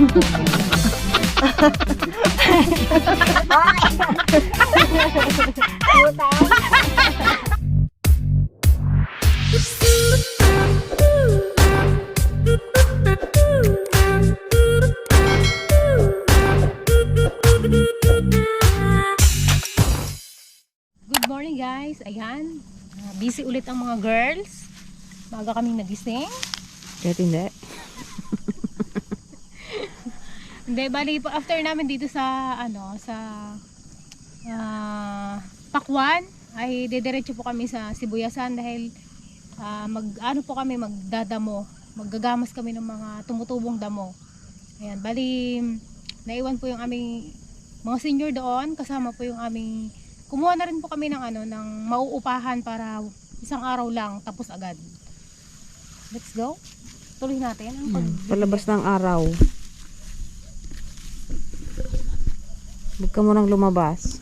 Good morning guys, ayan, busy ulit ang mga girls. Maaga kaming nagising. Kahit hindi. Hindi, bali after namin dito sa Pakwan ay didiretso po kami sa Sibuyasan dahil magdadamo, maggagamas kami ng mga tumutubong damo. Ayan, bali naiwan po yung aming mga senior doon, kasama po yung aming, kumuha na rin po kami ng mauupahan para isang araw lang tapos agad. Let's go. Tuloy natin ang Palabas ng araw. Huwag ka munang lumabas.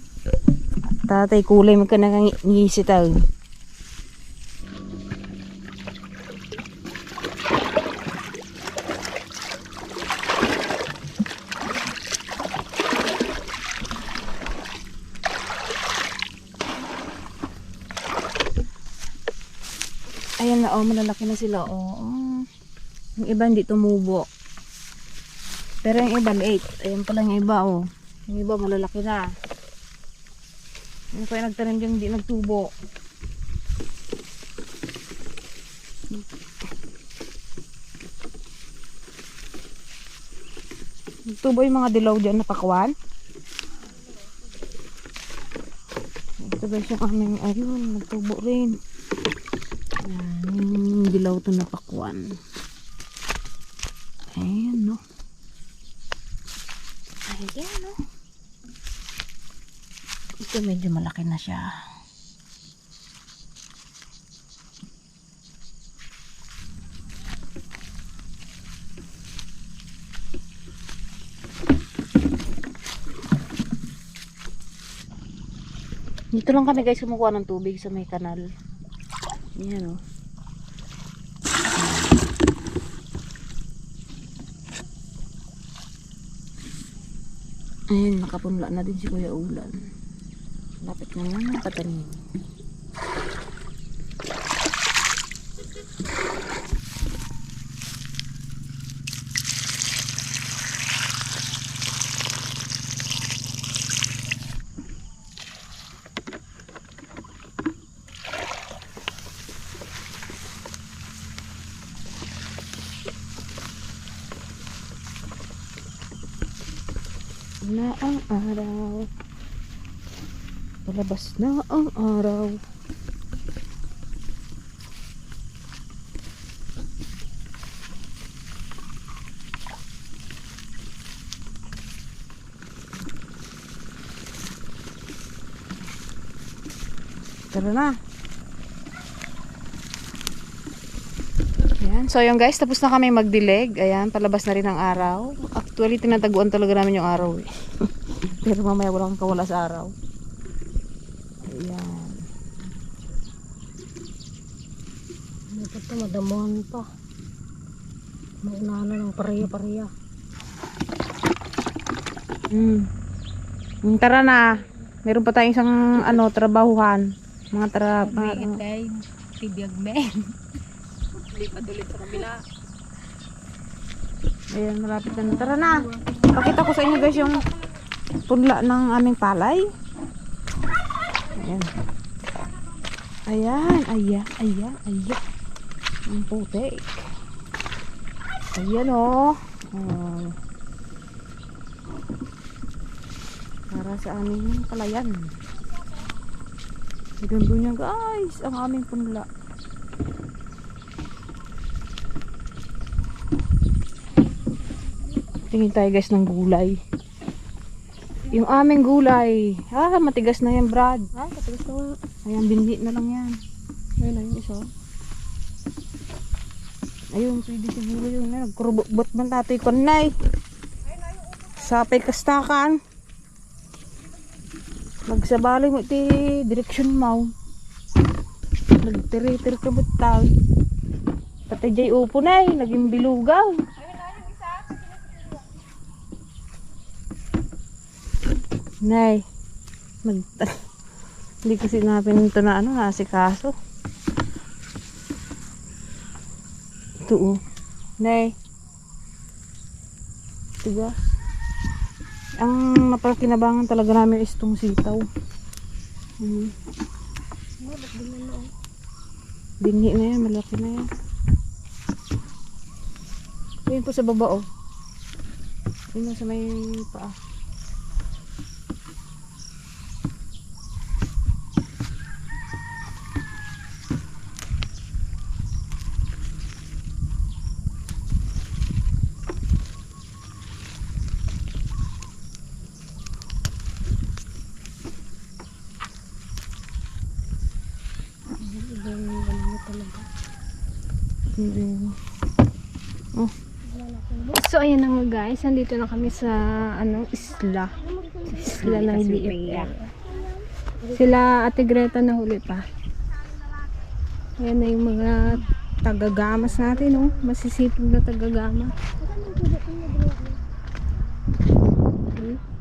Tatay kulay magka nangisitaw. Ayan na, malalaki na sila, Yung iba hindi tumubo. Pero yung iba late. Ayan pala yung iba, Yung iba malalaki na. Yung kaya nagtanim dyan hindi nagtubo. Nagtubo yung mga dilaw dyan na pakwan. Ito guys yung aming, ayun, nagtubo rin. Yung dilaw to na pakwan. Ayan, no. Ayan, no. Ito medyo malaki na siya. Dito lang kami guys kumukuha ng tubig sa may kanal. Ayan, no. Ayan, nakapunla na din si Kuya Ulan. Lapit na lang ang patanim. Na ang araw, palabas na ang araw. Tara na. Ayan. So yung guys, tapos na kami magdilig. Ayan, palabas na rin ang araw. Actually, tinataguan talaga namin yung araw. Pero mamaya walang kawala sa araw. Ayan. dapat na madamuhan pa. Maunana ng pareya-pareya. Tara na. Meron pa tayong isang trabahuhan. Mga Tibiyag men. Lipat ulit sa kabila. Ayan, malapit na. Tara na. Pakita ko sa inyo guys yung punla ng aming palay. Ayan. Ayan. Ang putik. Ayan para sa aming palayan. Ganda niya guys, ang aming punla. Tingin tayo guys ng gulay. Yung aming gulay. Matigas na yan, Brad. Matigas na nga. Ayan, binhi na lang yan. Ayun na yung isa. Ayun, pwede siguro yun. Nagkurubot man tatoy konay. Sapay kastakan. Magsabali mo iti direksyon mo. Nagtiri-tiri ka butaw. Pati jay upo na naging bilugaw. Nay, hindi kasi natin ito na nasikaso. Ito Nay. Diba? Ang napakinabangan talaga namin is itong sitaw. Binhi na yan, malaki na yan. Ayun po sa baba Ayun sa may paa. So ayan na nga guys, nandito na kami sa isla ng DFL. Sila Ate Greta na huli pa. Ayan na yung mga tagagamas natin, masisipag na tagagamas.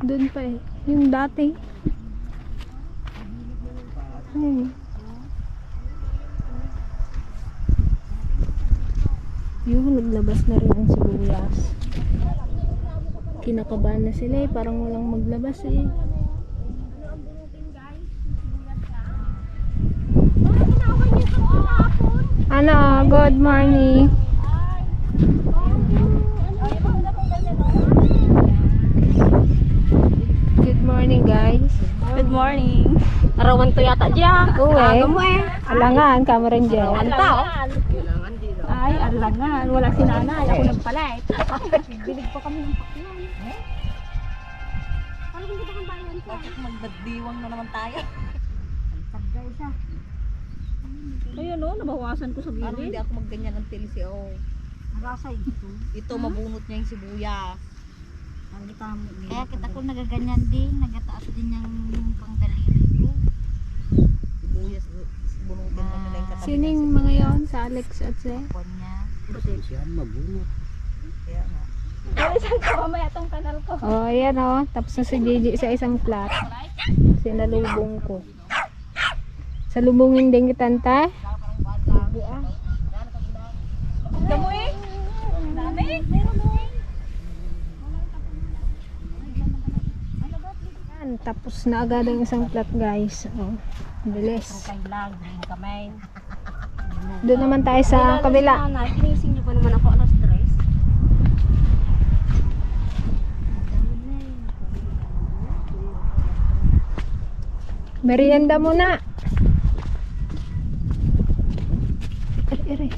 Doon pa yung dati. Ayun. Yung naglabas na rin ang sibuyas. Kinakabahan na sila parang walang maglabas Ano, good morning. Good morning guys. Good morning. Arawan to yata dyan. Alangan, kamaran dyan. Anta, Ay, alangan. Wala si nanay. Ako nagpalit. Bilig pa kami ng pakyan. Ano kung kita kang bayan ko? Magdadiwang na naman tayo. Pagkay siya. Ayun nabawasan ko sa gilid. Parang hindi ako magganyan ng tilsi Narasay ito. Ito, mabunot niya yung sibuyas. Kaya kita ko nagaganyan din. Nagataas din yung pangdaliri ko. Sibuyas, bunutin mo nila yung katabi. Sining mga yon sa Alex at Seth? Yan, mabunot. Kaya nga. Saan ka mamaya itong kanal ko? Ayan tapos na si Gigi sa isang plat. Sinalubong ko. Salubungin din kita, Tante. Damo Dami? Meron Yan, tapos na agad ang isang plat guys. Bilis. kamay. Doon naman tayo sa kabila. Kinising niyo pa naman ako alas 3. Merienda muna. Ere.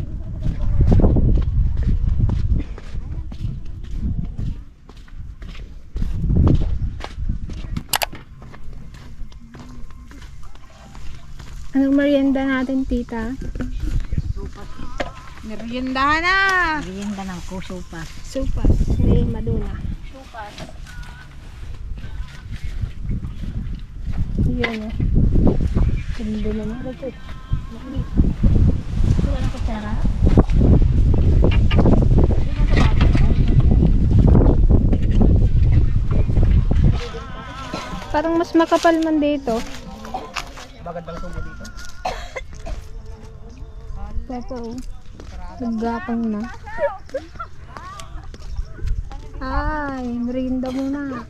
Anong merienda natin, tita? Merienda na! Merienda ng sopas. Sopas. May maduna. Sopas. Yan Ganda naman ito. Wala na kutsara? Parang mas makapal man dito. Magandang tubo dito. Ito naggapang na. Ay, merienda muna.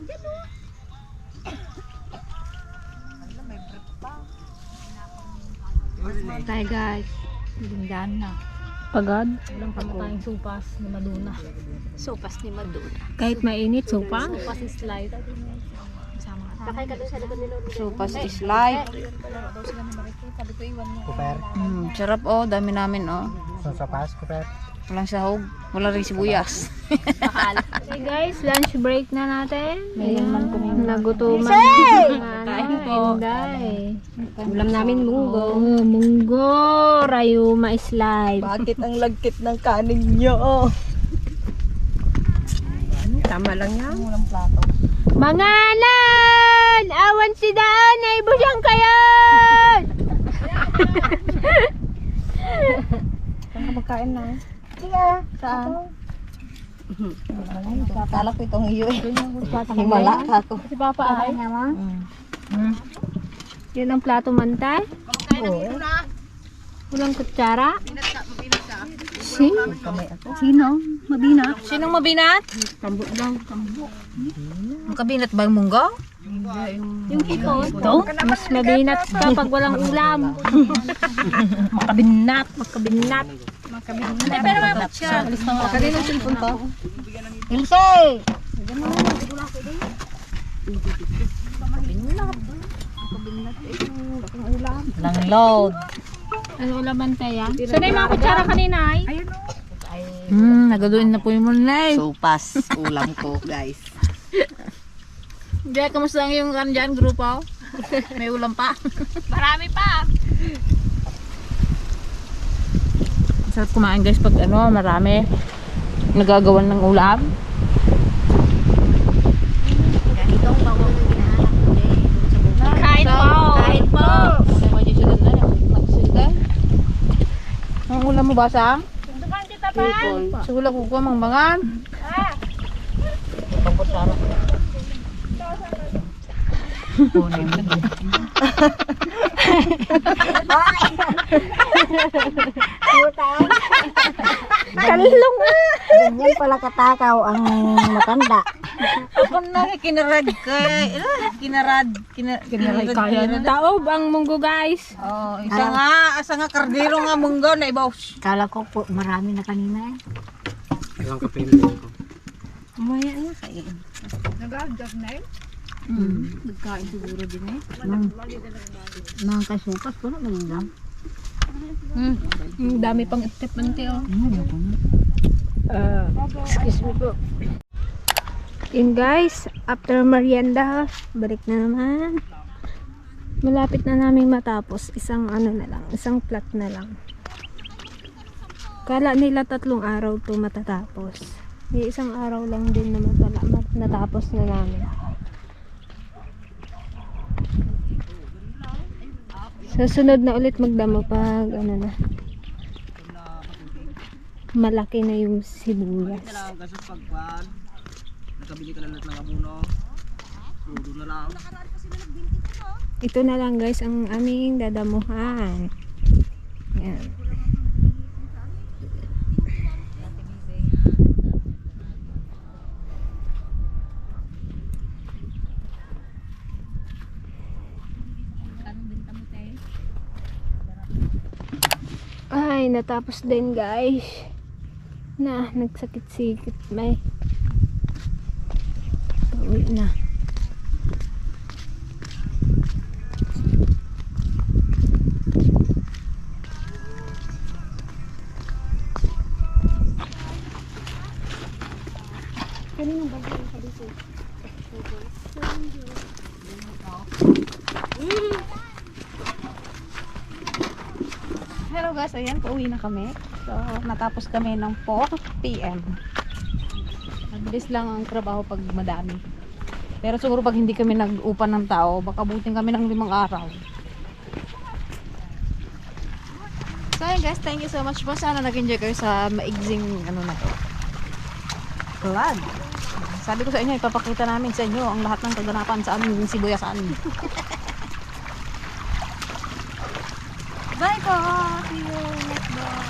Tayo guys. Merindahan na. Pagod? Walang kamatayang sopas ni Maduna. Sopas ni Maduna. Kahit mainit, sopa? Sopas is light. Sakay ka doon sa likod ni Lord. Sopas is light. Sabi ko iwan mo. Kuper. Sarap dami namin Sa pas, kuper. Walang sahog, wala rin sibuyas. Okay guys, lunch break na natin. Ayan, nagutuman. Kain po. Ulam namin munggo. Munggo, rayuma is live. Bakit ang lagkit ng kanin nyo? Tama lang yan. Walang plato. Mga alan! Awan si Daan! Naibusang kayo! Saan ka magkain na? Sige. Saan? Kala ko itong iyo eh. Himala ka ako. Si Papa ay. Yan ang plato mantay. Walang kutsara. Sino? Mabinat? Sinong mabinat? Tambo daw, tambo. Ang kabinat ba yung munggo? Yung hipon? Mas mabinat ka pag walang ulam. Makabinat. Makabinat. Pero may kutsara. Kaninong cellphone to? Ilse! Nang load. Ano ulaman tayo? Saan yung mga kutsara kanina ay? Nagaluin na po yung mulay. Sopas, ulam ko guys. Diyan, kamusta ang yung dyan, grupo? May ulam pa? Marami pa! Sarap kumain guys pag ano, marami nagagawan ng ulam. Kain po! Kain po! Ang ulam mo ba sa? Sundukan kita pa! Sula ko ko mangmangan. Kalong Ganyan pala katakaw ang matanda. ako na kinarad ka. Kinarad kaya na. Taob ang munggo guys. Oh, isa nga kardero nga munggo na ibaw. Kala ko po marami na kanina eh. Ilang kape na ko. Umaya na kayo. Nagkain siguro din eh. Mga kasukas po na lang. Dami pang step mante oh. Excuse me po. Yun guys, after merienda, balik na naman. Malapit na namin matapos. Isang ano na lang, isang plat na lang. Kala nila 3 araw to matatapos. May isang araw lang din naman pala natapos na namin. Susunod na ulit magdamo pag ano na. Malaki na yung sibuyas. Kasi pagpan, nakabili ka lang ng amuno. Sudo na lang. Ito na lang guys ang aming dadamuhan. Yan. Ay, natapos din guys. Na, nagsakit-sikit may. Pauwi na. Hello guys, ayan, pauwi na kami. So, natapos kami ng 4 PM. Mabilis lang ang trabaho pag madami. Pero siguro pag hindi kami nag-upan ng tao, baka butin kami ng 5 araw. So ayan guys, thank you so much po. Sana nag-enjoy kayo sa maigsing ano na to. Vlog. Sabi ko sa inyo, ipapakita namin sa inyo ang lahat ng kaganapan sa aming sibuyasan. Bye po! See you next vlog.